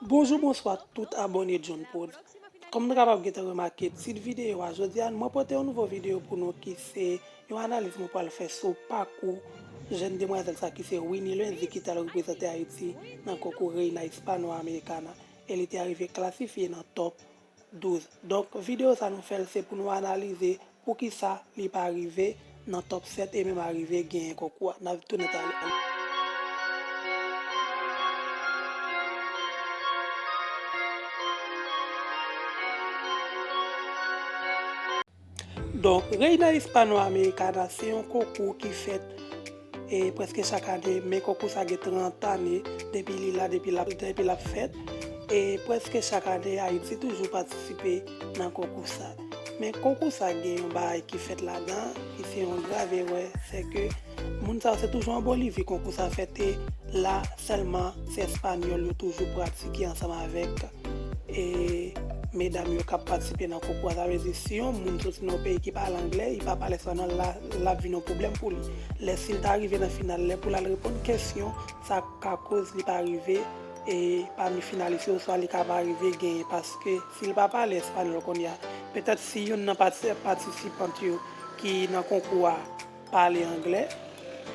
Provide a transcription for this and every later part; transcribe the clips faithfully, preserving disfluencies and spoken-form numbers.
Bonjou, bonswa tout abòne John Prod. Kòm nou kapab gentan remake tit videyo a, jodi a mwen pote yon nouvo videyo pou nou ki se yon analiz mwen pral fè sou pakou jèn demwazèl sa ki se Winnie Luendy ki t al reprezante Ayiti nan konkou Reina Hispano Americana e li te arive klasifye nan top douz. Donk, videyo sa nou fè l se pou nou analize poukisa li pa rive nan top sèt e menm arive genyen konkou a. N ap tounen talè. Donk, Reina Hispano Americana se yon konkou ki fèt e prèske chak ane, men konkou sa gen trant ane depi li la, depi l ap, depi l ap fèt. E prèske chak ane, Ayiti toujou patisipe nan konkou sa. Men konkou sa gen yon bagay ki fèt ladan, ki se yon grav erè, se ke moun sa yo se toujou an Bolivi konkou sa fèt, e la sèlman se Espanyòl yo toujou pratike ansanm avèk e medam yo k ap patisipe nan konkou a. Sa vle di, si yon moun soti nan yon peyi ki pale anglè, li pa pale espanyòl, la, l ap vin yon pwoblèm pou li. Lè si l ta rive nan final, lè pou l al reponn kesyon, sa ka koz li pa rive e pami finalis yo, oswa li ka pa rive genyen, paske si l pa pale espanyòl kounye a, petèt si youn nan pati-, patisipant yo ki nan konkou a pale anglè,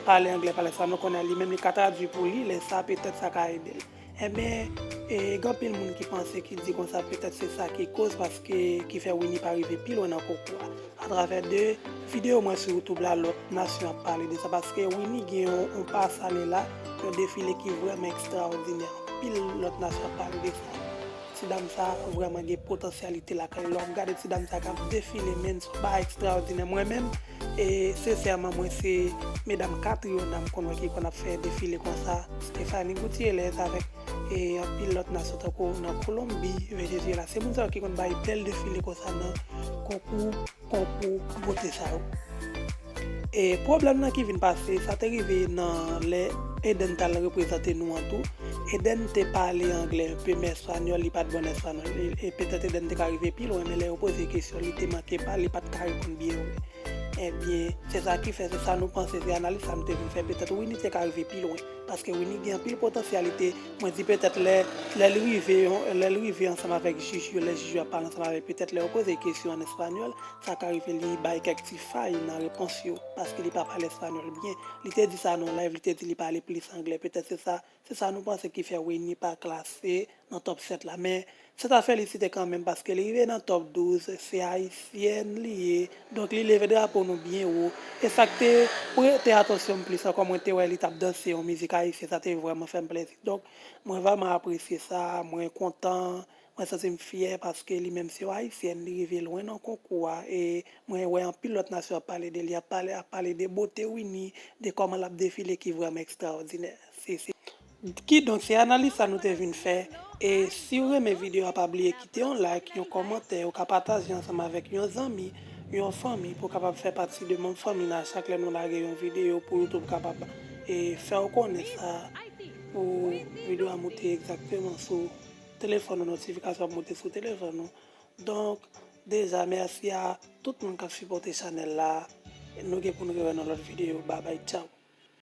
pale anglè, pale espanyòl kounye a, li menm li ka tradui pou li, lè sa petèt sa ka ede l. Ebyen, e, gen anpil moun ki panse, ki di konsa, petèt se sa ki koz, paske ki fè Winnie pa rive pi lwen nan konkou a. Atravè de videyo mwen sou YouTube la, lòt nasyon ap pale de sa, paske Winnie gen yon, yon pasale la, yon defile ki vrèman ekstraòdinè. Anpil lòt nasyon ap pale de sa. Ti dam sa vrèman gen potansyalite lakay. Lè w ap gade ti dam sa k ap defile, men, se yon bagay ekstraòdinè. Mwen menm, e, sensèman, mwen se medam Catriona m konn wè ki konn ap fè defile konsa. Stephanie Gutiérrez avèk e anpil lòt nasyon tankou nan Kolonbi, Venezuela. Se moun sa yo ki konn bay bèl defile konsa nan konkou, konkou bote sa yo. E pwoblèm nan ki vin pase, sa te rive nan lè Eden t al reprezante nou an tou. Eden te pale anglè enpe, men espanyòl, li pa t bon nan espanyòl. E, e petèt Eden te ka rive pi lwen, men lè yo poze kesyon, li te manke pale, li pa t ka reponn byen vre. Ebyen, se sa ki fè, se sa nou panse, se analiz sa nou te vin fè. Petèt Winnie te ka rive pi lwen, paske Winnie gen anpil potansyalite. Mwen di petèt lè, lè l rive, lè l rive ansanm avèk jij yo, lè jij yo ap pale ansanm avè l, petèt lè yo poze kesyon an espanyòl, sa ka rive li bay kèk ti fay nan repons yo, paske li pa pale espanyòl byen. Li te di sa nan live, li te di li pale plis anglè. Petèt se sa, se sa nou panse ki fè Winnie pa klase nan top sèt la. Men, se ta felisite kanmenm, paske li rive nan top douz, se ayisyèn li ye. Donk, li leve drapo nou byen wo. E sa k te prete atansyon m plis ankò, mwen te wè li t ap danse yon mizik ayisyen, sa te vrèman fè m plezi. Donk, mwen vrèman apresye sa, mwen kontan, mwen santi m fyè paske li menm se yon ayisyèn, li rive lwen nan konkou a. E mwen wè anpil lòt nasyon ap pale de li, ap pale, ap pale de bote Winnie, de kòman l ap defile ki vrèman ekstraòdinè. Se, se Kidonk, se analiz sa nou te vin fè. E si w renmen videyo a, pa bliye kite yon like, yon kòmantè, ou ka pataje ansanm avèk yon zanmi, yon fanmi, pou w kapab fè pati de manm fanmi nan. Chak lè nou lage yon videyo, pou YouTube kapab, e, fè w konnen sa, pou videyo a moute egzakteman sou telefòn ou, notifikasyon ap moute sou telefòn ou. Donk, deja, mèsi a tout moun k ap sipòte chanèl la. Nou gen pou nou rewè nan lòt videyo. Babay, tchaw.